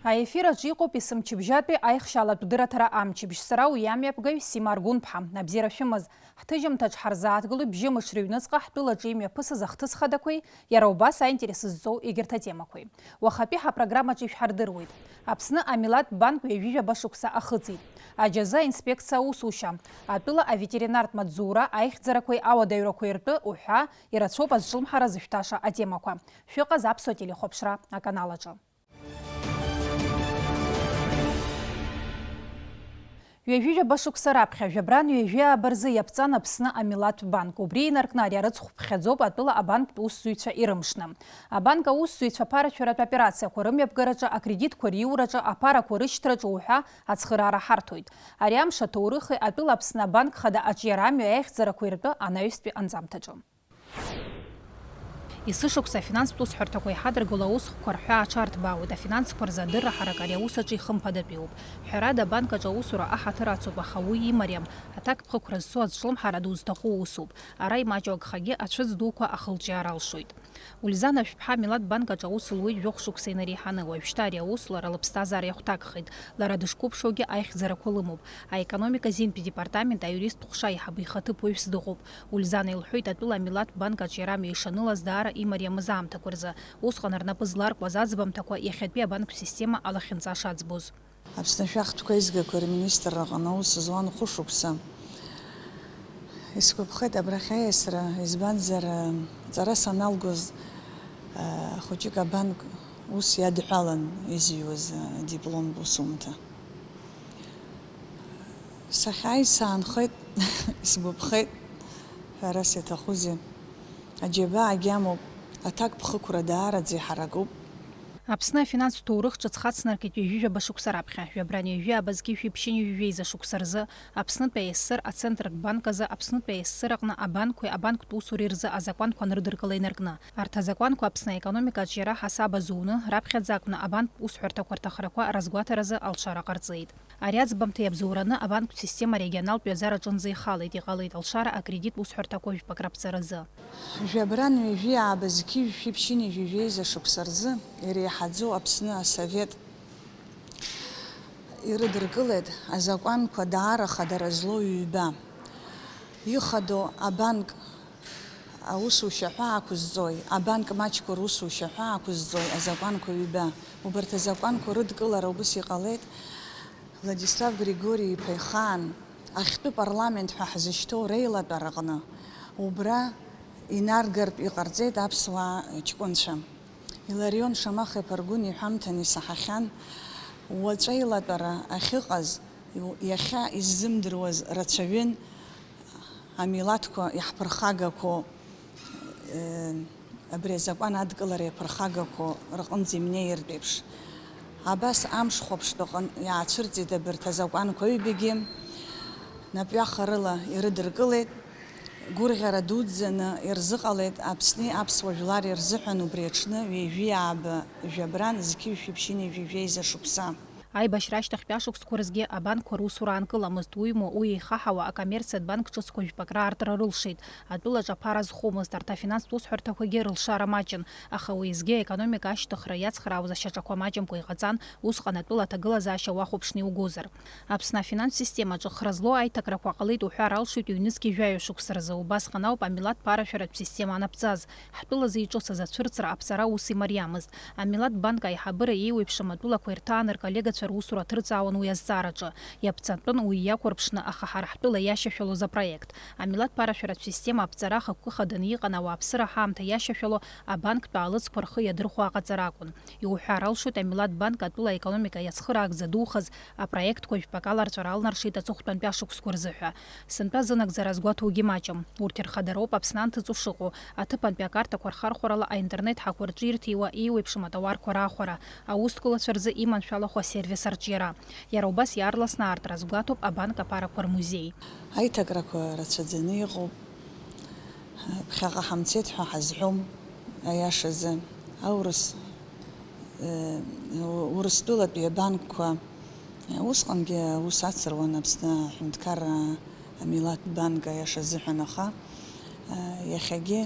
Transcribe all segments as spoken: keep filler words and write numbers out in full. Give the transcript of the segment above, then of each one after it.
Аефир аҿы иҟоуп есымчыбжьатәи аихшьалатә дырраҭара амчыбжь. Сара уи амҩаԥгаҩ Сима Аргәынԥҳа. Абзиара шәымаз. Ҳҭыжьымҭаҿ ҳарзааҭгылоит бжьымш рыҩныҵҟа ҳтәылаҿы имҩаԥысыз ахҭыс хадақәеи, иара убас аинтерес зҵоу егьырҭ атемақәеи. Уахатәи ҳапрограммаҿы ишәҳардыруеит. Аԥсны амилаҭ банк ҩажәижәаба шықәса ахыҵит. Аџьазы аинспекциа аусушьа, атәыла аветеринартә маҵзура, аихьӡарақәеи ауадаҩрақәеи ртәы уҳәа, ирацәоуп азҿлымҳара зышәҭаша атемақәа. Шәыҟаз Аԥсуа телехәаԥшра аканал аҿы. Ҩажәижәаба шықәса раԥхьа, жәабран ҩажәи ааба рзы иаԥҵан Аԥсны амилаҭтә банк. Убри инаркны ари арыцхә ԥхьаӡоуп атәыла абанктә усзуҩцәа ирымшны. Абанк аусзуҩцәа аԥарашәаратә операциақәа рымҩаԥгараҿы, акредитқәа риураҿы, аԥарақәа рышьҭраҿы уҳәа ацхыраара ҳарҭоит. Ари амш аҭоурыхи атәыла Аԥсны абанк хада аҿиарамҩа аихьӡарақәеи ртәы анаҩстәи анҵамҭаҿы. Есышықәса афинанстә усҳәарҭақәа иҳадыргыло аусхәқәа рҳәаа аҽарҭбаауеит, афинансқәа рзы адырра ҳарак ари аус аҿы ихымԥадатәиуп. Ҳәарада, абанк аҿы аусура аҳаҭыр ацуп, аха уи имариам, аҭакԥхықәра зцу азҿлымҳара ду зҭаху усуп. Ара имаҷу агхагьы ацәыӡ дуқәа ахылҿиаара алшоит. Ульзана Шәԥҳа амилаҭ банк аҿы аус луеит жәохә шықәса инареиҳаны, уажәшьҭа ари аус лара лыԥсҭазаара иахәҭакхеит. Лара дышқәыԥшуагьы аихьӡарақәа лымоуп. Аекономика зинтәи департамент аиуристтә ҟәша аиҳабы ихаҭыԥуаҩс дыҟоуп. Ульзана илҳәоит, атәыла амилаҭ банк аҿиарамҩа ишанылаз даара имариамыз аамҭақәа рзы. Усҟан рнапы зларкуаз аӡбамҭақәа иахьатәи абанктә система алахьынҵа шаӡбоз. Аԥсны ашәахтәқәа аизгақәа рминистрраҟны аус зуан хәышықәса. Исгәаԥхеит абрахь аиасра, избанзар, ҵара саналгоз, хәыҷык абанк ус иадҳәалан изҩуаз адипломтә усумҭа. Сахьааиз саанхеит, исгәаԥхеит, ҳәарас иаҭахузеи. Аџьабаагьы амоуп, аҭакԥхықәра даараӡа иҳаракуп. Аԥсны афинанстә ҭоурых ҿыц хацнаркит ҩажәижәаба шықәса раԥхьа, жәабран ҩажәи ааба зқьи жәшәи ԥшьынҩажәи жәеиза шықәса рзы Аԥснытәи АССР ацентртә банк азы Аԥснытәи АССР аҟны абанкқәеи абанктә усуреи рзы азакәанқәа анрыдыркылеи наркны. Арҭ азакәанқәа Аԥсны аекономика аҿиара ҳасаб азуны, раԥхьаӡа акәны абанктә усҳәарҭақәа рҭахрақәа разгәаҭаразы алшара ҟарҵеит. Ари аӡбамҭа иабзоураны абанктә система арегионалтә ҩаӡараҿынӡа ихалеит, иҟалеит алшара акредит усҳәарҭақәа жәпак раԥҵаразы. Жәабран ҩажәи ааба зқьи жәшәи ԥшьынҩажәи жәеиза шықәса рзы иреиҳаӡоу Аԥсны Асовет ирыдыркылеит азакәанқәа даара хадара злоу ҩба. Ихадоу абанк аусушьа ҳәа ақәызҵои, абанк маҷқәа русушьа ҳәа ақәызҵои азакәанқәа ҩба. Убарҭ азакәанқәа рыдкылара убыс иҟалеит Владислав Григори-иԥа ихаан ахьтәы парламент ҳәа ҳзышьҭоу реилатәараҟны. Убра инаргартә иҟарҵеит аԥсуаа ҷкәынцәа. Иларион Шамаха-иԥа Аргәын иҳәамҭан исаҳахьан, уаҵәа илатәара ахьыҟаз, иахьа иззымдыруаз рацәаҩын, амилаҭқәа иаҳԥырхагақәоу, э, абри азакәан адкылара иаԥырхагақәоу рҟынӡа имнеиртә еиԥш. Абас амш хәаԥштәаҟын иаацәырҵит абарҭ азакәанқәа аҩбагьы, напҩахарыла ирыдыркылеит. Гәырӷьара дуӡӡаны ирзыҟалеит Аԥсни аԥсуа жәлари рзыҳәан убри аҽны ҩажәи ааба жәабран зқьи жәшәи ԥшьынҩажәи жәеиза шықәса. Аибашьра ашьҭахьтәи ашықәсқәа рзгьы абанкқәа русура аанкыламызт, уимоу, уи еихаҳауа акоммерциатә банк ҿыцқәа жәпак раартра рылшеит, атәылаҿ аԥара азхомызт, арҭ афинанстә усҳәарҭақәагьы рылшара маҷын, аха уеизгьы аекономика ашьҭыхра иацхраауаз ашьаҿақәа маҷымкәа иҟаҵан, усҟан атәыла аҭагылазаашьа уахәаԥшны иугозар. Аԥсны афинанстә системаҿы хра злоу аиҭакрақәа ҟалеит уҳәар алшоит ҩнызқьи жәаҩа шықәса рзы, убасҟан ауп амилаҭ ԥарашәаратә система анаԥҵаз. Ҳтәылазы иҿыцыз ацәырҵра аԥҵара ус имариамызт. Амилаҭ банк аиҳабыра еиуеиԥшым атәылақәа ирҭаан рколлегацәа русура ҭырҵаауан уи азҵаараҿы. Иаԥҵатәын уи иақәырԥшны, аха ҳара ҳтәыла иашьашәалоз апроект. Амилаҭ ԥарашәаратә система аԥҵара ахықәкы хаданы иҟан ауааԥсыра ҳаамҭа иашьашәало абанктә аалыҵқәа рхы иадырхәо аҟаҵара акәын. Иуҳәар алшоит, амилаҭ банк атәыла аекономика иацхыраагӡа духаз апроектқәа жәпак аларҵәара алнаршеит аҵыхәтәантәи ашықәсқәа рзы ҳәа. Сынтәа зынагӡара азгәаҭоугьы маҷым. Урҭ ирхадароуп Аԥсны анҭыҵ шыҟоу, аҭыԥантәи акартақәа рхархәарала аинтернет ҳақәа рҿы ирҭиуа еиуеиԥшым атауарқәа раахәара, аусқәлацәа рзы иманшәалахо асервис арҿиара. Иара убас иаарласны аартра азгәаҭоуп абанк аԥарақәа рмузеи. Аиҭакрақәа рацәаӡаны иҟоуп. Ԥхьаҟа ҳамцеит ҳәа ҳазҳәом, аиашазы. Аурыс, э, Урыстәылатәи абанкқәа усҟангьы аус ацыруан Аԥсны аҳәынҭқарра амилаҭ банк аиаша азыҳәан, аха, э, иахьагьы,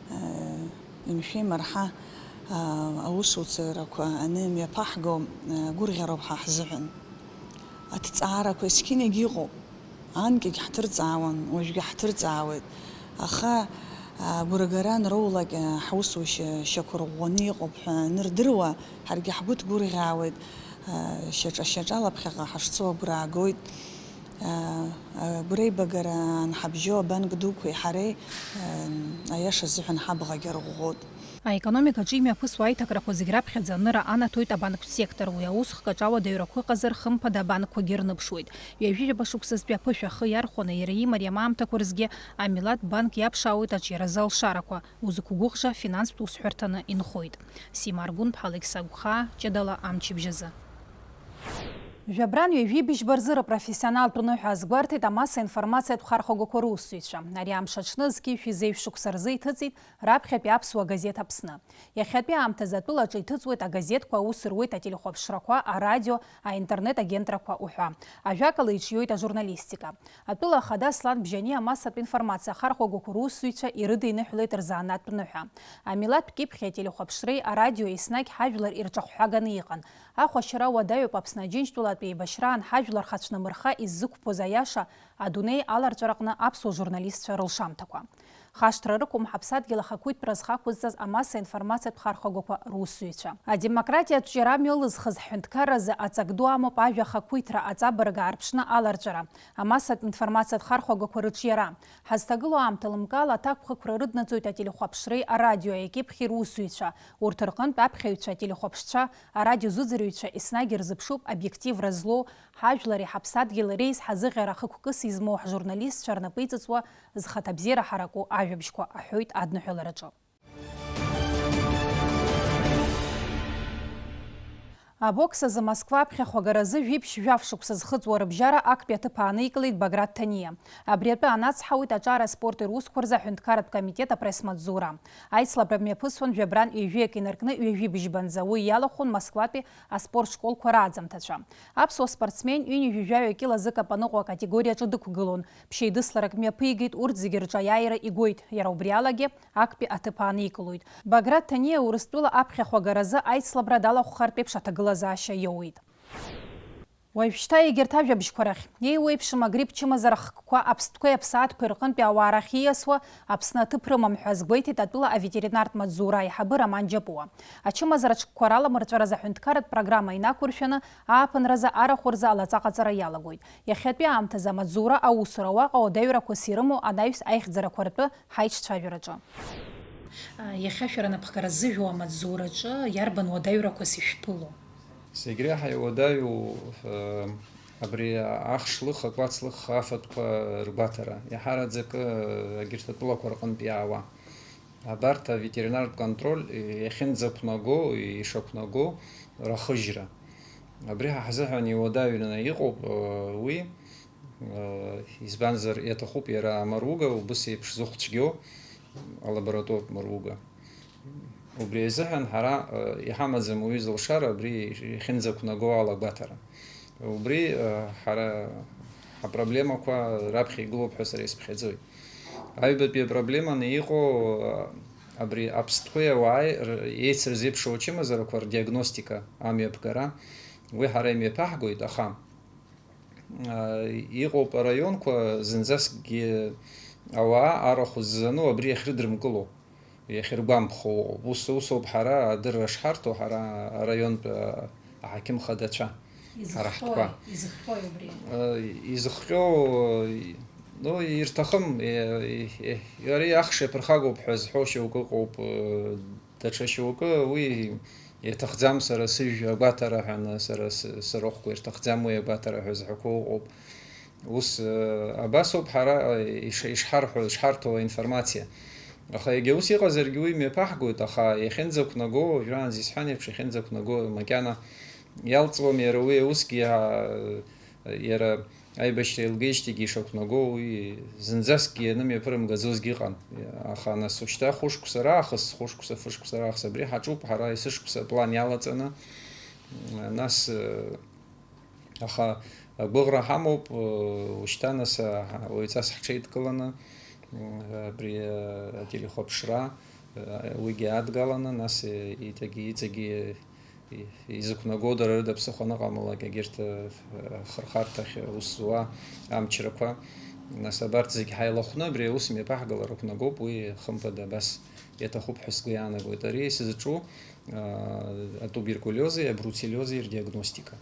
э, имшәеимырҳа, Аусуцарақәа анымҩаԥаҳго гәырӷьароуп ҳа ҳзыҳәан. Аҭҵаарақәа есқьынагь иҟоуп. Анкьагь ҳҭырҵаауан, уажәгьы ҳҭырҵаауеит. Аха агәыргара анроулак, ҳусушьа шьақәырӷәӷәаны иҟоуп ҳәа анырдыруа, ҳаргьы ҳгәы ҭгәырӷьаауеит, шьаҿа-шьаҿала ԥхьаҟа ҳашцо агәра аагоит. Агәреибагара анҳабжьоу абанк дуқәеи ҳареи, аиаша азыҳәан ҳабӷагь арӷәӷәоит. Аекономикаҿы имҩаԥысуа аиҭакрақәа зегь раԥхьаӡа аныра анаҭоит абанктә сектор. Уи аус хкаҿ ауадаҩрақәа ыҟазар, хымԥада, абанкқәагьы рныԥшуеит. Ҩажәи жәаба шықәсазтәи аԥышәа ахы иархәаны, иара имариам аамҭақәа рзгьы Амилаҭ банк иаԥшаауеит аҿиаразы алшарақәа. Узықәгәыӷша финанстә усҳәарҭаны инхоит. Сима Аргәынԥҳа, Алықьса Гәхаа, ҷыдала амчыбжь азы. Жәабран ҩажәи быжьба рзы рыпрофессионалтә ныҳәа азгәарҭеит амасса информациатә хархәагақәа русзуҩцәа. Ари амш аҽны зқьи жәшәи зеижә шықәса рзы иҭыҵит раԥхьатәи аԥсуа газеҭ Аԥсны. Иахьатәи аамҭазы атәылаҿы иҭыҵуеит агазеҭқәа, аус руеит ателехәаԥшрақәа, арадио, аинтернет агентрақәа уҳәа. Ажәакала, иҿиоит ажурналистика. Атәыла ахада Аслан Бжьани амассатә информациа ахархәагақәа русзуҩцәа ирыдиныҳәалеит рзанааҭтә ныҳәа. Амилаҭтә кьыԥхьи ателехәаԥшреи арадиои еснагь ҳажәлар ирҿахәҳәаганы иҟан. Ахәашьара уадаҩуп Аԥсны Аџьынџьтәылатә еибашьраан ҳажәлар хацәнамырха иззықәԥоз аиаша адунеи аларҵәараҟны аԥсуа журналистцәа рылшамҭақәа. Хашҭра рықәым ҳаԥсадгьыл ахақәиҭтәра зхақәызҵаз амасса информациатә хархәагақәа русзуҩцәа. Адемократиатә ҿиара мҩалызхыз ҳҳәынҭқарразы аҵак ду амоуп ажәа ахақәиҭра аҵабырг аарԥшны аларҵәара, амассатә информациатә хархәагақәа рыҿиара. Ҳазҭагылоу аамҭа лымкаала аҭакԥхықәра рыднаҵоит ателехәаԥшреи арадиои акьыԥхьи русзуҩцәа, урҭ рҟынтә аԥхьаҩцәа, ателехәаԥшцәа, арадиозыӡырҩцәа еснагь ирзыԥшуп обиективра злоу, ҳажәлари ҳаԥсадгьыли реизҳа зыӷьара хықәкыс измоу ҳжурналистцәа рнапы иҵыҵуа зхаҭабзиара ҳараку ажәабжьқәа, аҳәоит адныҳәалараҿы. Абокс азы Москва аԥхьахә агаразы жәиԥшь жәаф шықәса зхыҵуа рыбжьара актәи аҭыԥ ааникылеит Баграт Ҭаниа. Абри атәы анацҳауеит аҿар аспорти русқәа рзы аҳәынҭқарратә комитет апресс-маҵзура. Аицлабра мҩаԥысуан жәабран ҩажәи акы инаркны ҩажәи быжьбанӡа, уи иалахәын Москватәи аспорт школқәа рааӡамҭацәа. Аԥсуа спортсмен ҩынҩажәи жәаҩа кьыла зыкапаныҟәа акатегориаҿы дықәгылон, ԥшьеидысларак мҩаԥигеит, урҭ зегьы рҿы аиааира игоит, иара убри алагьы актәи аҭыԥ ааникылоит. Баграт Ҭаниа Урыстәыла аԥхьахә агаразы аицлабра далахәхартә еиԥш аҭагылазаашьа иоуеит. Уажәшьҭа егьырҭ ажәабжьқәа рахь, еиуеиԥшым агрипп чымазара хкқәа аԥстәқәеи аԥсаатәқәеи рҟынтәи ауаа рахь ииасуа Аԥсны аҭыԥ рымам ҳәа азгәеиҭеит атәыла аветеринартә маҵзура аиҳабы Роман Џьапуа. Ачымазара ҽкқәа раламырҵәаразы аҳәынҭқарратә программа инақәыршәаны, ааԥынразы арахә рзы алаҵа ҟаҵара иалагоит. Иахьатәи аамҭазы амаҵзура аусура уаҟа уадаҩрақәас ирымоу анаҩс аихьӡарақәа ртәы ҳаиҿцәажәараҿы. Иахьа шәара напхгара ззыжәуа амаҵзураҿы иарбан уадаҩрақәас ишәԥыло? Зегь реиҳа иуадаҩу, э, абри ахш лыха, акәац лыха афатәқәа ргәаҭара. Иаҳараӡак, э, егьырҭ атәылақәа рҟынтә иаауа. Абарҭ аветеринартә контроль иахьынӡақәнаго, ишақәнаго рахыжьра. Абри ҳа ҳзыҳәан иуадаҩраны иҟоуп, э, уи, э, избанзар, иаҭахуп иара амаруга, убыс еиԥш зыхә цәгьоу алаборатортә маруга. Убри азыҳәан ҳара, э, иҳамаӡам уаҩы зылшара абри иахьынӡақәнаго алагәаҭара. Убри, э, ҳара ҳапроблемақәа раԥхьа игылоуп ҳәа сара исыԥхьаӡоит. Аҩбатәи апроблеманы иҟоу, э, абри аԥстәқәеи ауааи р-, еицырзеиԥшу ачымазарақәа рдиагностика амҩаԥгара, уи ҳара имҩаԥаҳгоит, аха, э, иҟоуп араионқәа зынӡаскгьы ауаа арахә ззану абри иахьрыдрымкыло. Иахьыргәамԥхо ыҟоуп. Ус, усоуп ҳара адырра шҳарҭо, ҳара араионтә, а, аҳақьым хадацәа, ҳара ҳтәқәа. Изыхҟьои, изыхҟьои убри? Э, изыхҟьо, э, ну, ирҭахым, э, э, э, ари ахш иаԥырхагоуп ҳәа зҳәо шьоукы ыҟоуп, э, даҽа шьоукы уи иаҭахӡам сара сыжәҩа агәаҭара ҳәа, сара с-, сырахәқәа ирҭахӡам уи агәаҭара ҳәа зҳәақәо ыҟоуп. Ус, э, абас ауп ҳара, э, иш-, ишҳарҳәо, ишҳарҭо аинформациа. Аха егьа ус иҟазаргьы уи мҩаԥаҳгоит, аха иахьынӡақәнаго, уажәраанӡа исҳәан еиԥш, иахьынӡақәнаго макьана иалҵуам иара уи аусгьы, а, иара аибашьра еилгеижьҭеигьы ишақәнаго уи зынӡаскгьы ианымҩаԥырымгаӡозгьы ыҟан. Аха нас ушьҭа хәышықәса раахыс, хәышықәса, фышықәса раахыс абри ҳаҿуп, ҳара есышықәса аплан иалаҵаны, нас, э, Аха агәыӷра ҳамоуп, ушьҭа нас, уаҩҵас ҳҽеидкыланы, абри ателехәаԥшра, Уигьы адгаланы, нас, э, иҵегьы, иҵегьы, э, изықәнаго дара рыда ԥсыхәа аныҟамлалак, егьырҭ, э, ахырхарҭахь аус зуа амчрақәа, нас абарҭ зегь ҳаилахәны абри аус мҩаԥаҳгалар ақәнагоуп, уи хымԥада абас иаҭахуп ҳәа сгәы иаанагоит. Ари сызҿу, а, атуберкулиози абруцеллиози рдиагностика.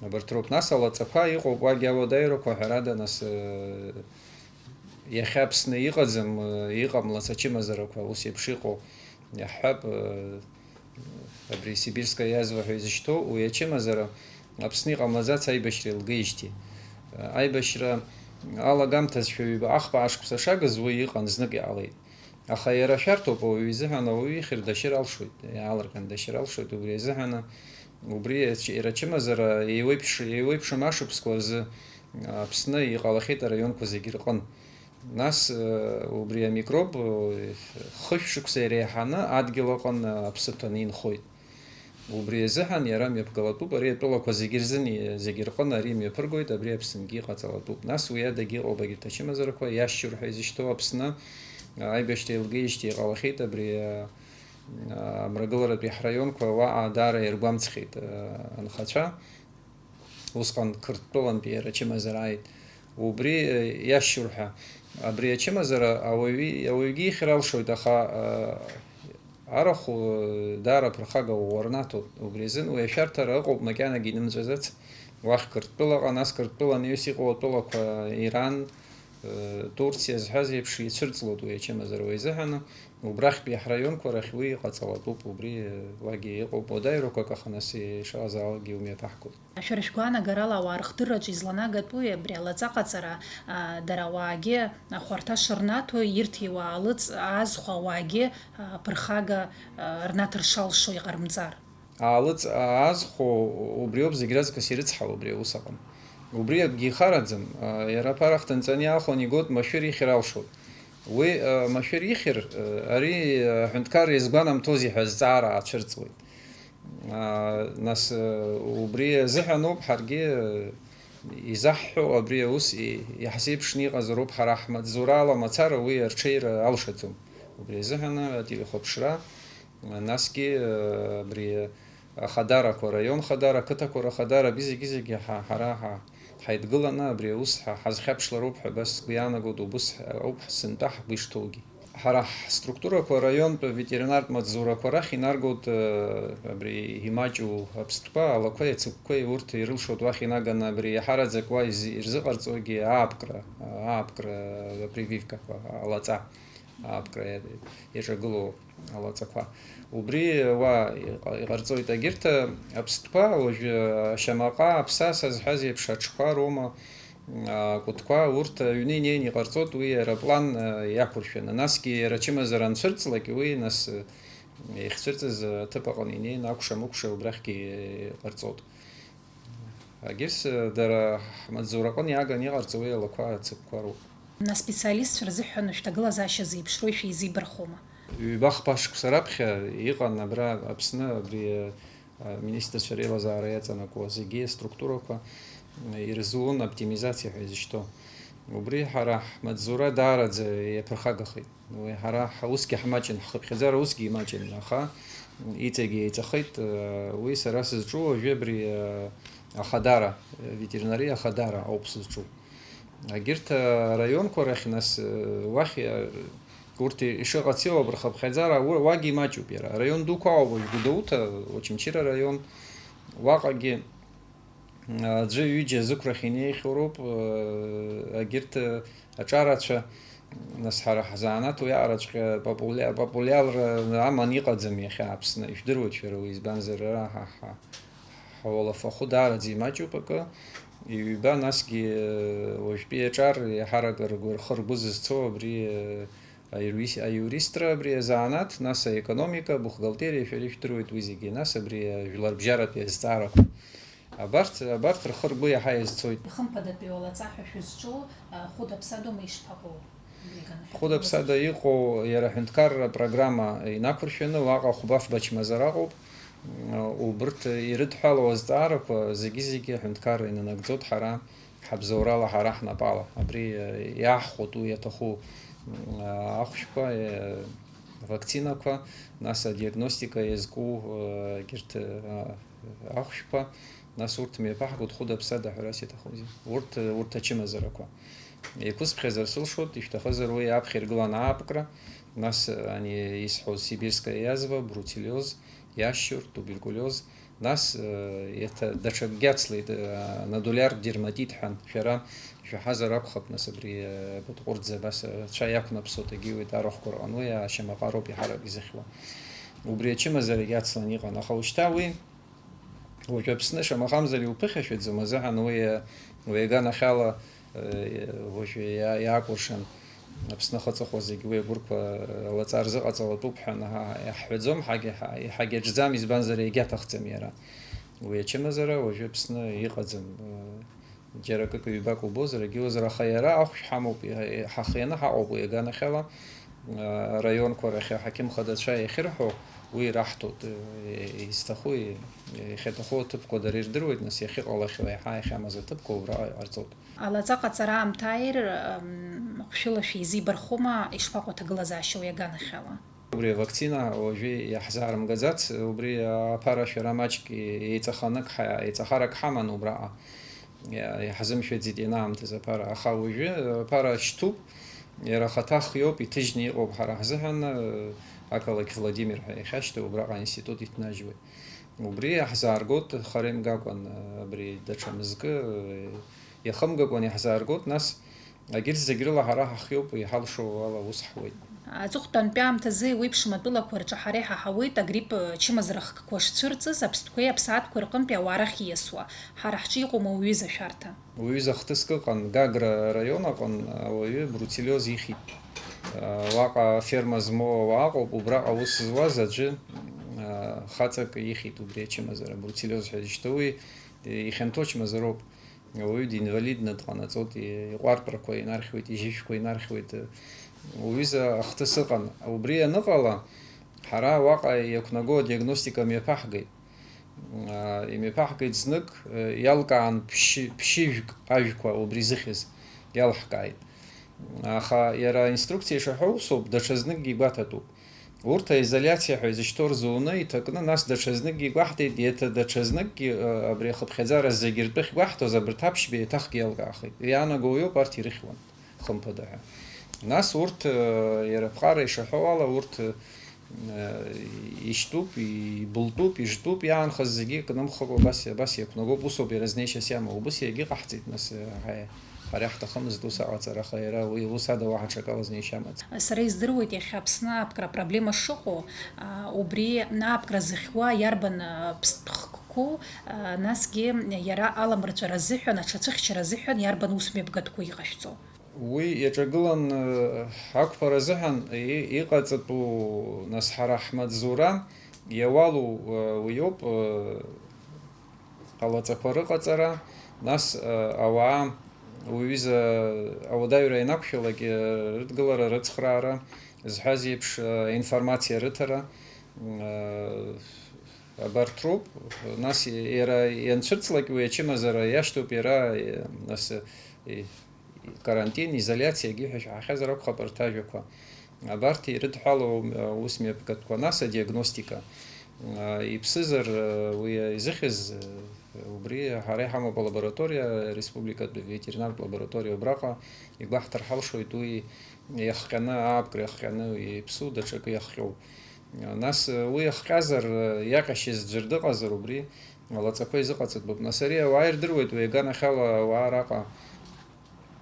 Абарҭ роуп. Нас алаҵақәа иҟоуп, уагьы ауадаҩрақәа, ҳәарада, нас, э, иахьа Аԥсны иҟаӡам, э, иҟамлац ачымазарақәа, ус еиԥш иҟоу, иаҳҳәап, э, абри сибирская язва ҳәа изышьҭоу, уи ачымазара Аԥсны иҟамлаӡац аибашьра еилгеижьҭеи. Э, аибашьра алагамҭазшәа ҩба ахԥа ашықәса шагыз уи иҟан, знык иҟалеит. Аха иара шәарҭоуп, ауаҩы изыҳәан ауаҩы ихьыр дашьыр алшоит, иаалырҟьан дашьыр алшоит, убри азыҳәан, убри ач-, иара ачымазара еиуеиԥш-, еиуеиԥшым ашықәсқәа рзы Аԥсны иҟалахьеит араионқәа зегьы рҟын. Нас, э, убри амикроб, э, хышә шықәса иреиҳаны адгьыл аҟын, э, аԥсы ҭаны инхоит. Убри азыҳәан иара мҩаԥгалатәуп, ари атәылақәа зегьы рзын, зегьы рҟын ари мҩаԥыргоит, абри Аԥсынгьы иҟаҵалатәуп. Нас уи адагьы иҟоуп егьырҭ ачымазарақәа, иашьцәоур ҳәа изышьҭоу Аԥсны, аибашьра еилгеижьҭеи иҟалахьеит, абри, а, а, амрагыларатәи ҳраионқәа уаҟа даара иаргәамҵхьеит, а, анхацәа. Усҟан Қырҭтәылантәи иара ачымазара ааит. Убри, а, иашьцәоур ҳәа. Абри ачымазара ауаҩы, ауаҩгьы ихьыр алшоит, аха, а, Арахә, э, даара ԥырхага уарнаҭоит. Убри азын уи ашәарҭара ыҟоуп, макьанагьы инымҵәаӡац. Уахь Қырҭтәылаҟа, нас Қырҭтәыла анаҩс иҟоу атәылақәа Иран, э, Турциа зҳәаз еиԥш ицәырҵлоит уи ачымазара уи азыҳәаны. Убрахьтәи ҳраионқәа рахь уи иҟаҵалатәуп, убри, э, уагьы иҟоуп, уадаҩрақәак, аха нас ишыҟазаалакгьы умҩаԥаҳгоит. Шәара шәгәаанагарала ауаа рыхдырраҿы изланагатәуи абри алаҵа ҟаҵара, а, дара ауаагьы ахәарҭа шырнаҭо, ирҭиуа алыҵ аазхәа ауаагьы, а, ԥырхага, а, рнаҭар шалшо иҟарымҵар? Алыҵ аазхәо убриоуп зегь раҵкыс ирыцҳау абри аус аҟны. Убри акгьы ихараӡам, а, иара аԥара ахҭынҵаны иаахәаны игоит, машәыр ихьыр алшоит. Уи, а, машәыр ихьыр, а, ари, а, аҳәынҭқарра иазгәанамҭозеи ҳәа азҵаара аацәырҵуеит. Аа, нас, э, убри азыҳәаноуп ҳаргьы, э, изаҳҳәо, абри аус и-, иаҳзеиԥшны иҟазароуп, ҳара ҳмаҵзурала мацара уи арҽеира алшаӡом. Убри азыҳәан ателехәаԥшра, насгьы, э, абри ахадарақәа, араион хадара, ақыҭақәа рахадара, абри зегьы-зегьы ҳа-, ҳара ҳа-, ҳаидгыланы абри аус ҳа-, ҳазхьаԥшлароуп ҳәа абас сгәы иаанагоит, убыс ҳ-, ауп сынтәа ҳгәы ишҭоугьы. Ҳара ҳструктурақәа араионтә ветеринартә маҵзурақәа рахь инаргоит, э, абри имаҷу аԥстәқәа, алақәеи ацыгәқәеи, урҭ ирылшоит уахь инаганы абри иаҳараӡак уа из-, ирзыҟарҵогьы аапкра, аапкра, апрививкақәа, алаҵа аапкра иа-, иаҿагылоу алаҵақәа. Убри уа иҟа-, иҟарҵоит егьырҭ, э, аԥстәқәа, уажәы, э, ашьамаҟа, аԥсаса зҳәаз еиԥш аҽқәа роума, акәытқәа, урҭ аҩны инеины иҟарҵоит уи аероплан, а, иақәыршәаны. Насгьы иара ачымазара анцәырҵлак, уи нас, а, иахьцәырҵыз аҭыԥ аҟны инеины акәша-мыкәша убрахьгьы иҟарҵоит. Егьыс, а, дара ҳмаҵзураҟны иааганы иҟарҵо уи алақәа ацыгәқәа роуп. Нас специалистцәа рзыҳәан шәҭагылазаашьа зеиԥшроу шәеизибархома? Ҩба-хԥа шықәса раԥхьа иҟан абра Аԥсны абри, а, Аминистрцәа реилазаара иаҵанакуа зегьы аструктурақәа ирзуун оптимизациа ҳәа изышьҭоу. Убри ҳара ҳмаҵзура даараӡа иаԥырхагахеит. Уи ҳара ҳ-, усгьы ҳмаҷын, ҳхыԥхьаӡара усгьы имаҷын, аха иҵегьы еиҵахеит. Уи сара сызҿу уажәы абри, ахадара, ветеринария ахадара ауп сызҿу. Егьырҭ араионқәа рахь, нас, уахь, урҭ ишыҟац иоуп рхыԥхьаӡара, уа-, уагьы имаҷуп иара. Араион дуқәа ауп, уажә Гәдоуҭа, Очамчыра араион, уаҟагьы, аӡәы-ҩыџьа зықәрахь инеихьоу роуп, егьырҭ аҿарацәа, нас, ҳара ҳзанааҭ уиаҟараҵәҟьа популя-, популиарра аман иҟаӡам иахьа Аԥсны, ижәдыруеит шәара уи, избанзар, ара ҳа, ҳа, ҳуалафахәы даараӡа имаҷуп акы. Ҩба, насгьы, уажәтәи аҿар иаҳарак ргәы, рхы ргәы зызцо абри, аиури-, аиуристра, абри азанааҭ, нас аекономика, абухгалтериа, шәара ижәдыруеит уи зегьы, нас абри ажәларбжьаратәи азҵаарақәа. Абарҭ, абарҭ рхы ргәы иаҳа иазцоит. Ихымԥадатәи уалаҵа ҳәа шәызҿу, а, хәыда-ԥсадоума ишԥаҟоу? Хәыда-ԥсада иҟоу иара аҳәынҭқарра программа инақәыршәаны, уаҟа хәба-фба чмазара ыҟоуп. Убырҭ ирыдҳәалоу азҵаарақәа зегьы-зегьы аҳәынҭқарра инанагӡоит, ҳара ҳабзоурала, ҳара ҳнапала. Абри, э, иаҳхәоит уи иаҭаху, э, ахәшәқәа, э, Авакцинақәа, нас адиагностика иазку, э, егьырҭ, э, ахәшәқәа, нас урҭ мҩаԥаҳгоит хәыда-ԥсада ҳәарас иаҭахузеи. Урҭ, урҭ ачымазарақәа. Еиқәысԥхьазар сылшоит, ишәҭахызар уи аԥхьа иргыланы аапкра, нас, э, ани исҳәоз сибирская язва, бруцеллез, иашьцәа, туберкулез, нас, э, еиҭа даҽакгьы ацлеит, э, нодуляр дерматит ҳәа, шәара ишәаҳазар акәхап, нас абри, э, абатҟәырӡа абас, э, цәа иақәнаԥсоит, егьиуеит арахәқәа рҟны, уи ашьамаҟароуп иаҳарак изыхьуа. Убри ачымазарагьы ацлан иҟан, аха ушьҭа уи уажә Аԥсны шамахамзар иуԥыхьашәаӡом азыҳәан уи, э, уи аганахьала, э, уажә иа-, иаакәыршан Аԥсны ахы аҵыхәа зегь уи агәырқәа, э, лаҵа рзыҟаҵалатәуп ҳәа ҳа-, иаҳҳәаӡом, ҳагьы-, ҳа-, ҳагьаҿӡам, избанзар, иагьаҭахӡам иара. Уи ачымазара уажәы Аԥсны иҟаӡам. Џьара акык-ҩбак убозар, егьиуазар, аха иара ахәшә ҳамоуп, иҳа-, ҳахианы ҳаҟоуп уи аганахьала. Араионқәа рахь аҳақьым хадацәа иахьырҳәо, уи раҳҭоит. Изҭаху, иахьаҭаху аҭыԥқәа дара ирдыруеит, нас иахьыҟалахьоу, иаҳа иахьамаз аҭыԥқәа убраҟа иҟарҵоит. Алаҵа ҟаҵара аамҭа ааир, м, хәшәыла шәеизибархома, ишԥаҟоу аҭагылазаашьа уи аганахьала? Убри авакцина уажәы иаҳзаарымгаӡац, убри аԥара шәара маҷк еиҵаханак ҳа-, еиҵахарак ҳаман убраҟа. Иа-, иаҳзымшәаӡеит ианаамҭаз аԥара, аха уажәы аԥара шьҭуп, иара ахаҭа хиоуп, иҭыжьны иҟоуп ҳара ҳзыҳәан, ақалақь Владимир ҳәа иахьашьҭоу убраҟа аинститут иҭнажьуеит. Убри иаҳзааргоит хара имгакәан, абри даҽа мызкы иахымгакәан иаҳзааргоит, нас егьырҭ зегь рыла ҳара ҳахиоуп, иҳалшо ала аус ҳуеит. Аҵыхәтәантәи аамҭазы еиуеиԥшым атәылақәа рҿы ҳара иҳаҳауеит агрипп чымазара хкқәа шцәырҵыз, аԥстәқәеи аԥсаатәқәеи рҟынтәи ауаа рахь ииасуа. Ҳара ҳҿы иҟоума уҩыза ашәарҭа? Уҩыза хҭыск ыҟан, Гагра араион аҟын ауаҩы бруцеллез ихьит. Уаҟа аферма змоу ауаа ыҟоуп, убраҟа аус зуаз аӡәы, хаҵак ихьит убри ачымазара, бруцеллез ҳәа изышьҭоу, уи ихьанҭоу чмазароуп. Ауаҩы динвалидны дҟанаҵоит, иҟәартәрақәа инархьуеит, ижьышәқәа инархьуеит. Уҩыза ахҭыс ыҟан. Убри аныҟала, ҳара уаҟа иақәнаго адиагностика мҩаԥаҳгеит. Имҩаԥаҳгеит знык, иалкаан ԥшьы-, ԥшьыжәк ажәқәа убри зыхьыз иалҳкааит. Аха иара аинструкциа ишаҳәо усоуп, даҽазныкгьы игәаҭатәуп. Урҭ аизоляциа ҳәа изышьҭоу рзуны иҭакны, нас даҽазныкгьы игәаҳҭеит, еиҭа даҽазныкгьы, абри ахыԥхьаӡара зегьы ртәы ахьгәаҳҭоз, абарҭ аԥшьба еиҭахгьы иалкаахеит. Иаанаго уиоуп, арҭ ирыхьуан, хымԥада ҳәа. Нас урҭ, иара аԥҟара ишаҳәо ала, урҭ, ишьтәуп, ибылтәуп, ижтәуп, иаанхаз зегьы кнымхакәа абас, абас иақәнагоуп, усоуп иара знеишьас иамоу. Убыс иагьыҟаҳҵеит, нас, ҳаи. Ҳара иаҳҭахымызт ус аҟаҵара, аха иара уи ус ада уаҳа ҽакала знеишьа амаӡам. Сара издыруеит, иахьа Аԥсны аԥкра апроблема шыҟоу, а, убри аԥкра зыхьуа иарбан, а, ԥстәы хкқәоу, а, насгьы иара аламырҵәара азыҳәан, аҽацәыхьчара азыҳәан иарбан ус мҩаԥгатәқәоу иҟашәҵо? Уи иаҿагылан, а, ақәԥара азыҳәан и-, иҟаҵатәу, нас, ҳара ҳмаҵзура иауалу, а, уиоуп, а, алаҵақәа рыҟаҵара, нас, а, ауаа уҩыза ауадаҩра ианақәшәалак, а, рыдгылара, рыцхраара зҳәаз еиԥш, а, информациа рыҭара, а, абарҭ роуп. Нас иара ианцәырҵлак уи ачымазара иашьҭоуп иара, а, нас, а, карантин, изоляциагьы ҳәа шәаҳахьазар акәхап арҭ ажәақәа. Абарҭ ирыдҳәалоу, а, ус мҩаԥгатәқәа, нас адиагностика. А, иԥсызар, а, уи изыхьыз, а, убри ҳара иҳамоуп алабораториа, ареспубликатә ветеринартә лабораториа убраҟа, игәаҳҭар ҳалшоит уи иахҟьаны, аапкра иахҟьаны иаԥсу даҽакы иахҟьоу. А, нас, а, уи иахҟьазар, а, иаҟьашьыз ӡәыр дыҟазар убри, алаҵақәа изыҟаҵатәуп. Нас ари ауаа ирдыруеит, уи аганахьала ауаа араҟа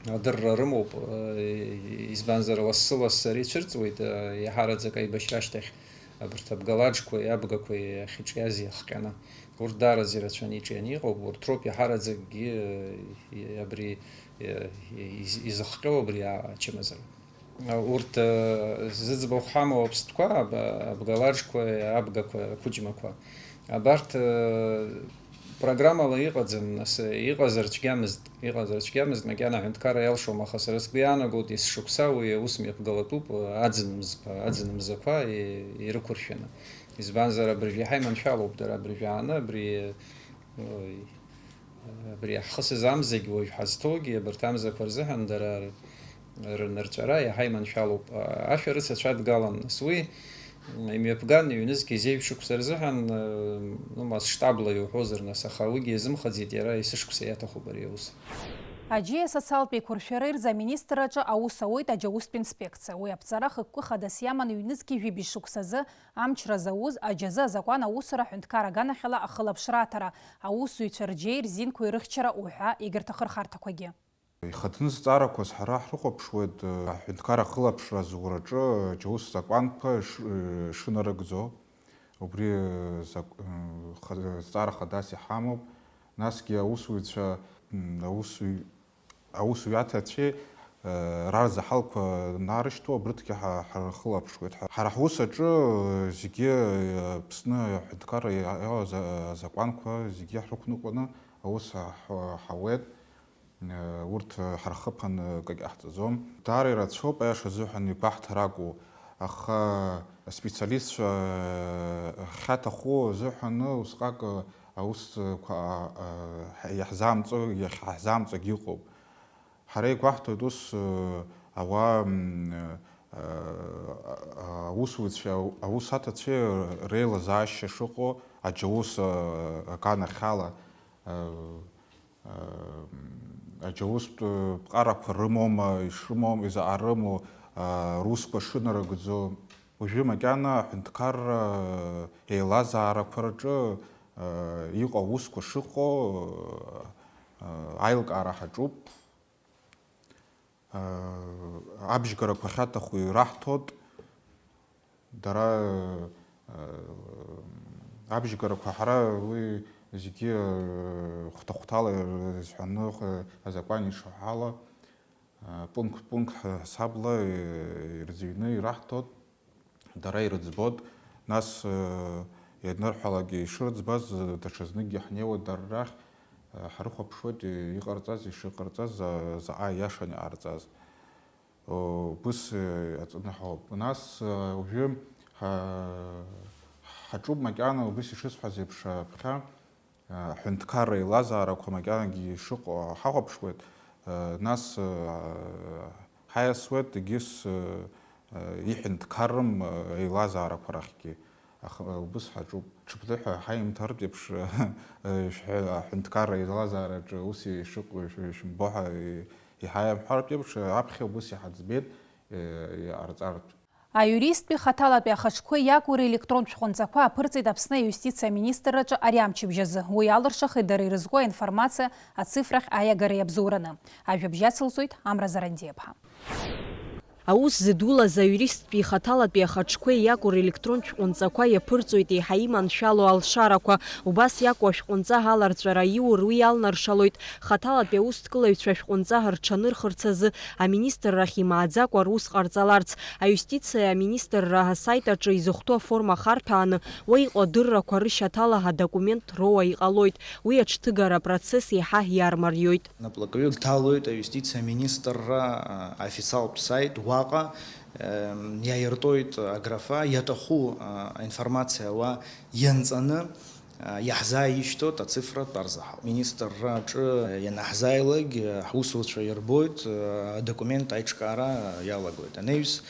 адырра рымоуп, избанзар, лассы-лассы ари цәырҵуеит, иаҳараӡак аибашьра ашьҭахь абарҭ абгалаџқәеи абгақәеи ахьыҿиаз иахҟьаны. Урҭ даараӡа ирацәаны иҿианы иҟоуп, урҭ роуп иаҳараӡакгьы абри из-, изыхҟьо абри ачымазара. Урҭ, э, зыӡбахә ҳамоу аԥстәқәа, аб-, абгалаџқәа, абгақәа, ақәыџьмақәа. Абарҭ, э, программала иҟаӡам, нас, э, иҟазар цәгьамызт, иҟазар цәгьамызт, макьана аҳәынҭқарра иалшом, аха сара сгәы иаанагоит, есшықәса уи аус мҩаԥгалатәуп, э, аӡын мзқәа, аӡын мзақәа, э, ирықәыршәаны. Избанзар, абыржә иаҳа иманшәалоуп дара, абыржәы ааны, абри, э, Абри ҳхысыз амзагь уажә ҳазҭоугьы абарҭ амзақәа рзыҳәан дара р-, рнырҵәара иаҳа иманшәалоуп. Ашәарыцацәа дгалан, нас уи имҩаԥган, ҩнызқь зеижә шықәса рзыҳәан, ну, масштабла иуҳәозар, нас, аха уигьы иазымхаӡеит, иара есышықәса иаҭахуп ари аус. Аџьеи асоциалтә еиқәыршәара ирзы аминистрраҿы аус ауеит аџьаустә инспекциа. Уи аԥҵара хықәкы хадас иаман ҩнызқь жәибжь шықәсазы амчра зауз аџьазы азакәан аусура аҳәынҭқар аганахьала ахылаԥшра аҭара, аусзуҩцәа рџьеи рзинқәеи рыхьчара уҳәа егьырҭ ахырхарҭақәагьы. Ихаҭыӡ зҵаарақәа ҳара ҳрыхәаԥшуеит, аҳәынҭқар ахылаԥшра азураҿы аџьаус закәанқәа ш-, шынарыгӡо. Убри зак-, ха-, зҵаара хадас иҳамоуп. Насгьы аусзуҩцәа, м, аусзуҩ-, аусуҩаҭацәеи, э, рарзаҳалқәа нарышьҭуа, абырҭгьы ҳа-, ҳархылаԥшуеит. Ҳа-, ҳара ҳус аҿы, э, зегьы, э, Аԥсны аҳәынҭқарра иа-, иа-, за-, азакәанқәа зегьы ҳрықәныҟәаны аус ҳа-, ҳауеит. Э, урҭ, э, ҳархыԥаны акагь ҟаҳҵаӡом. Даара ирацәоуп, аиаша азыҳәан, игәаҳҭар акәу, аха аспециалистцәа, э, ахьаҭаху азыҳәан усҟак, э, аусқәа, э, иаҳзаамҵо, иахьҳзаамҵогь ыҟоуп. Ҳара игәаҳҭоит ус, э, ауаа, м, э, э, аусуцәа, аус аҭацәеи реилазаашьа шыҟоу аџьаус, э, аганахьала, э, Аџьаустә ԥҟарақәа рымоума, ишрымоу, изаҟа рымоу, русқәа шынарыгӡо. Уажәы макьана аҳәынҭқарра еилазаарақәа рҿы иҟоу аусқәа шыҟоу аилкаара ҳаҿуп. Абжьгарақәа ахьаҭаху ираҳҭоит. Дара, э, абжьгарақәа ҳара уи зегьы, э, хәҭа-хәҭала ирызҳәаны, э, азакәан ишаҳәо ала, э, пункт-пункт ҳасабла, э, ирӡҩны ираҳҭоит, дара ирыӡбоит. Нас, э, ианырҳәалакгьы ишырӡбаз, э, даҽазныкгьы ҳнеиуеит дара рахь, э, ҳрыхәаԥшуеит, э, иҟарҵаз, ишыҟарҵаз, за-, заҟа иашан иҟарҵаз. Убыс, э, аҵаны ҳауп. Нас, э, уажәы ҳа-, ҳаҿуп макьана, убыс ишысҳәаз еиԥш, аԥхьа, э, аҳәынҭқарра еилазаарақәа макьанагьы шыҟоу ҳахәаԥшуеит. Э, нас, э, ҳаиасуеит егьыс, э, э, иҳәынҭқаррым, э, еилазаарақәа рахьгьы. Аха убыс ҳаҿуп. Ҽыԥныҳәа ҳаимҭартә еиԥш, э, шәҳәа-, аҳәынҭқарра еилазаараҿы ус ишыҟоу ишәымбо ҳәа, э, иҳаимҳәартә еиԥш, аԥхьа убыс иҳаӡбеит, э, иҟарҵартә. Аиуристтәи хаҭалатәи ахаҿқәеи иакәу релектронтә шәҟәынҵақәа аԥырҵеит Аԥсны аиустициа аминистрраҿы ари амчыбжь азы. Уи алыршахеит дара ирызку аинформациа ацифрахь аиагареи абзоураны. Ажәабжь ацылҵоит Амра Зарандиаԥҳа. Аус зыдулаз аиуристтәи ихаҭалатәи ахаҿқәеи иакәу релектронтә шәҟәынҵақәа иаԥырҵоит еиҳа иманшәало алшарақәа. Убас иакәу ашәҟәынҵа аларҵәара аиур уи иалнаршалоит хаҭалатәи аусҭкылаҩцәа ашәҟәынҵа рҽанырхырц азы аминистррахь имааӡакәа рус ҟарҵаларц. Аиустициа аминистрра асайт аҿы изыхәҭоу аформа ахарҭәааны уа иҟоу адыррақәа рышьаҭала адокумент роуа иҟалоит. Уи аҽҭыгара апроцесс еиҳа иармариоит. Наплакҩык дҭалоит аиустициа аминистрра, а, официалтә саит, уаҟа, эм, иаиртәоит аграфа, иаҭаху, а, аинформациа уа ианҵаны, а, иаҳзааишьҭуеит ацифратә арзаҳал. Аминистрра аҿы ианаҳзааилак, а, ҳусуцәа ирбоит, а, адокумент аиҿкаара иалагоит. Анаҩс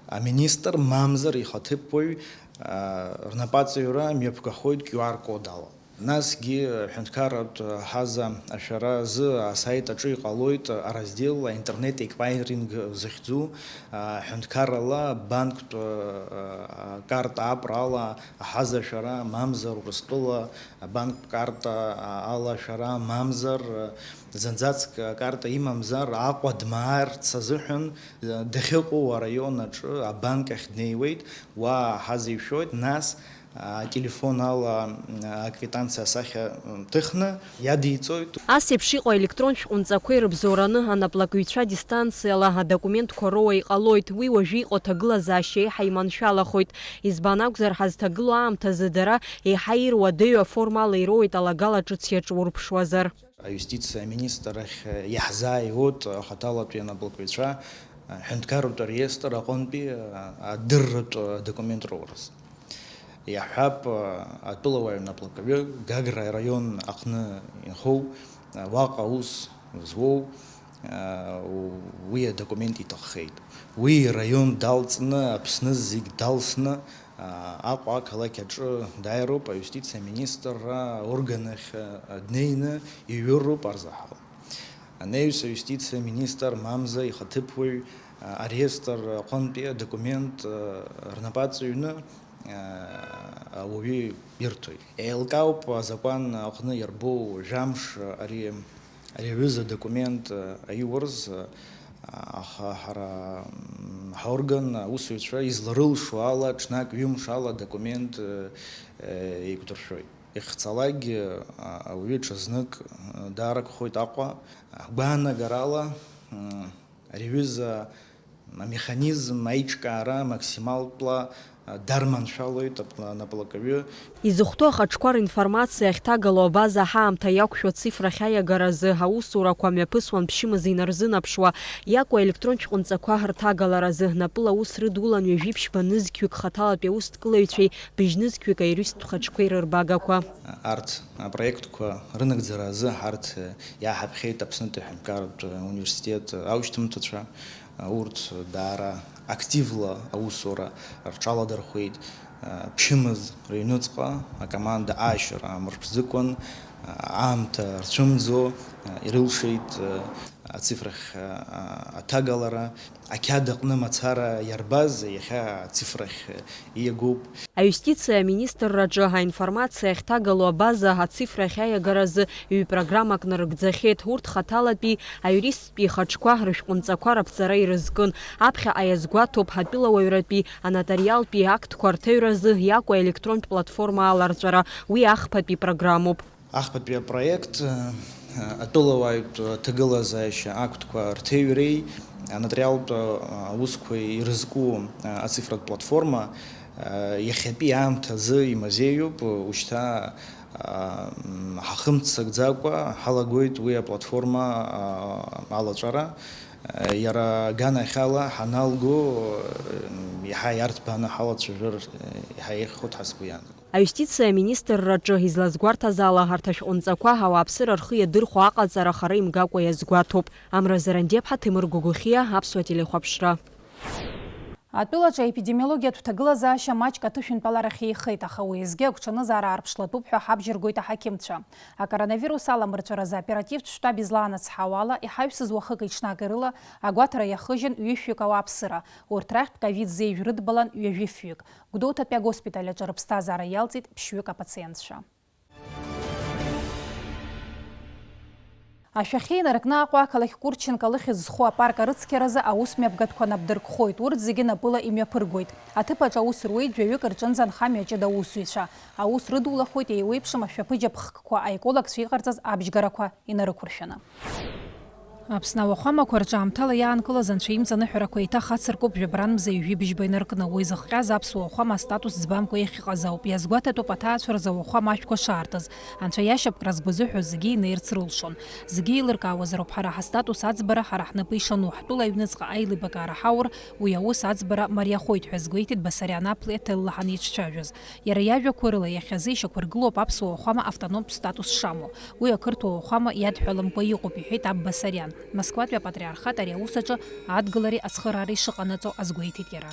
аминистр мамзар ихаҭыԥуаҩ, а, рнапаҵаҩра мҩаԥгахоит Q R кодала. Насгьы аҳәынҭқарратә ҳаза ашәара азы асайт аҿы иҟалоит араздел аинтернет эквайринг зыхьӡу, аҳәынҭқаррала банктә карта аԥра ала аҳаза ашәара, мамзар Урыстәыла абанктә карта ала ашәара, мамзар зынӡаск акарта имамзар Аҟәа дмаарц азыҳәан дахьыҟоу араион аҿы абанк ахь днеиуеит, уа аҳаза ишәоит, нас ателефон ала аквитанциа асахьа ҭыхны иадиҵоит. Ас еиԥш иҟоу аелектронтә шәҟәынҵақәеи рыбзоураны анаплакҩцәа дистанциала адокументқәа роуа иҟалоит. Уи уажәы иҟоу аҭагылазаашьа еиҳа иманшәалахоит. Избан акәзар, ҳазҭагылоу аамҭазы дара еиҳа ируадаҩу аформа ала ироуеит алагала ҿыц иаҿурԥшуазар. Аиустициа аминистр ахь иаҳзааиуеит ахаҭалатәи анаплакҩцәа ҳәынҭқарратә реестр аҟынтәи адырратә документ роураз. Иаҳҳәап, атәылауаҩ наплакҩы Гагра араион аҟны инхоу, уаҟа аус зуоу, Уи адокумент иҭаххеит. Уи ираион далҵны, Аԥсны зегь далсны, Аҟәа ақалақь аҿы дааироуп, аиустициа аминистрра орган ахь днеины иҩыруп арзаҳал. Анаҩс аиустициа аминистр мамза ихаҭыԥуаҩ ареестр аҟынтәи адокумент рнапы аҵаҩны ауаҩы ирҭоит. Еилкаауп азакәан аҟны иарбоу жәамш ари, ари аҩыза адокумент аиурыз, аха ҳара ҳорган аусзуҩцәа изларылшо ала ҽнак ҩымш ала адокумент еиқәдыршәоит. Ихцалакгьы ауаҩы ҽазнык дааргхоит Аҟәа. Ҳгәаанагарала, ари аҩыза амеханизм аиҿкаара максималтәла дарманшәалоит анаплакаҩы. Изыхәҭоу ахаҿқәа ринформациа ахьҭагало абаза ҳаамҭа иақәшәо ацифрахь аиагаразы аусурақәа мҩаԥысуан ԥшьымз инарзынаԥшуа, иакәу аелектронтә шәҟәынҵақәа рҭагаларазы, напыла аус рыдулан ҩажәи ԥшьба нызқьҩык хаҭалатәи аусҭкылаҩцәеи быжьнызқьҩык аиуристтә хаҿқәеи рырбагақәа. Арҭ апроектқәа рынагӡара азы ҳарҭ иааҳаԥхьеит Аԥснытәи аҳәынҭқарратә университет аушьҭымҭацәа. Урҭ даара активла аусура рҽаладырхәеит. Ԥшьымз рыҩныҵҟа акоманда аашьара амырԥӡыкәан, аамҭа рцәымӡо ирылшеит ацифрахь аҭагалара. Ақьаад аҟны мацара иарбаз иахьа ацифрахь иагоуп. Аиустициа аминистрраҿы аинформациа ахьҭагало абаза ацифрахь аиагаразы ҩ-программак нарыгӡахьеит. Урҭ хаҭалатәи аиуристтәи ихаҿқәа рышәҟәынҵақәа раԥҵара ирызкын. Аԥхьаҟа иазгәаҭоуп ҳатәылауаҩратәи анотариалтәи актқәа рҭыҩразы иакәу аелектронтә платформа аларҵәара. Уи ахԥатәи программоуп. Ахԥатәи апроект, атәылауаҩтә ҭагылазаашьа актқәа рҭыҩреи анотариалтә аусқәеи ирызку ацифратә платформа иахьатәи аамҭазы имазеиуп. Ушьҭа ҳахымццакӡакәа ҳалагоит уи аплатформа алаҵәара. Иара аганахьала ҳаналго, иаҳа иарҭбааны ҳалацәажәар иаҳа еиӷьхоит ҳәа сгәы иаанагоит. Аиустициа аминистрраҿы излазгәарҭаз ала, арҭ ашәҟәынҵақәа ауааԥсыра рхы иадырхәо аҟаҵара хара имгакәа иазгәаҭоуп. Амра Зарандиаԥҳа, Ҭемыр Гогохиа, Аԥсуа телехәаԥшра. Атәылаҿы аепидемиологиатә ҭагылазаашьа маҷк аҭышәынтәаларахь еихеит, аха уеизгьы агәҽанызаара аарԥшлатәуп ҳәа ҳабжьыргоит аҳақьымцәа. Акоронавирус аламырҵәаразы аоперативтә штаб излаанацҳауа ала, иҳаҩсыз уахыки-ҽнаки рыла агәаҭара иахыжьын ҩышәҩык ауааԥсыра. Урҭ рахьтә ковид зеижә рыдбалан ҩажәи фҩык. Гәдоуҭатәи агоспиталь аҿы рыԥсҭазаара иалҵит ԥшьҩык апациентцәа. Ашәахьы инаркны Аҟәа ақалақь Курченко лыхьӡ зху апарк арыцқьаразы аус мҩаԥгатәқәа напдыркхоит, урҭ зегьы напыла имҩаԥыргоит. Аҭыԥ аҿы аус руеит жәаҩык рҿынӡа нхамҩа ҷыда аусзуҩцәа. Аус рыдулахоит еиуеиԥшым ашәаԥыџьаԥхкқәа аекологцәа иҟарҵаз абжьгарақәа инарықәыршәаны. Аԥсны ауахәамақәа рҿы аамҭала иаанкылаз анцәа имҵаныҳәарақәа еиҭах ацыркуп жәабран мза ҩажәи быжьба инаркны. Уи зыхҟьаз аԥсуа уахәама астатус ӡбамкәа иахьыҟаз ауп. Иазгәаҭатәуп аҭаацәа рзы ауахәама ашәқәа шаартыз. Анцәа иашьапкра згәазыҳәо зегьы инеирцрылшон. Зегьы еилыркаауазароуп ҳара ҳастатус аӡбара ҳара ҳнапы ишану, ҳтәыла аҩныҵҟа аилибакаара ҳаур, уи аус аӡбара мариахоит ҳәа азгәеиҭеит Басариан Аԥлеи аҭел лаҳан иҿцәажәоз. Иара иажәақәа рыла, иахьазы ишьақәыргылоуп аԥсуа уахәама автономтә статус шамоу. Уи ақырҭуа уахәама иадҳәаламкәа иҟоуп, иҳәеит аб Басариан. Москватәи апатриархат ари аус аҿы адгылареи ацхыраареи шыҟанаҵо азгәеиҭеит иара.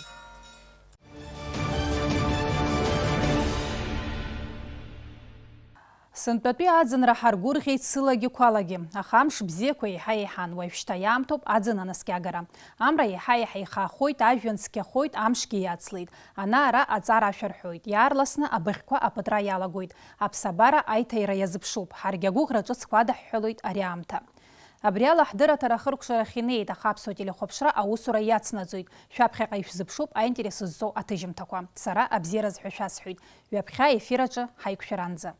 Сынтәатәи аӡынра ҳаргәырӷьеит сылагьы қәалагьы, аха амш бзиақәа еиҳа еиҳан, уажәшьҭа иаамҭоуп аӡын анаскьагара. Амра еиҳа-еиҳа ихаахоит, ажәҩан цқьахоит, амшгьы иацлеит. Ана-ара аҵара ашәа рҳәоит, иаарласны абыӷьқәа апытра иалагоит, аԥсабара аиҭаира иазыԥшуп, ҳаргьы агәыӷра ҿыцқәа адаҳҳәалоит ари аамҭа. Абри ала ҳдырраҭара ахыркәшарахь инеит, аха Аԥсуа телехәаԥшра аусура иацнаҵоит. Шәаԥхьаҟа ишәзыԥшуп аинтерес зҵоу аҭыжьымҭақәа. Сара абзиараз ҳәа шәасҳәоит. Ҩаԥхьа аефир аҿы ҳаиқәшәаранӡа.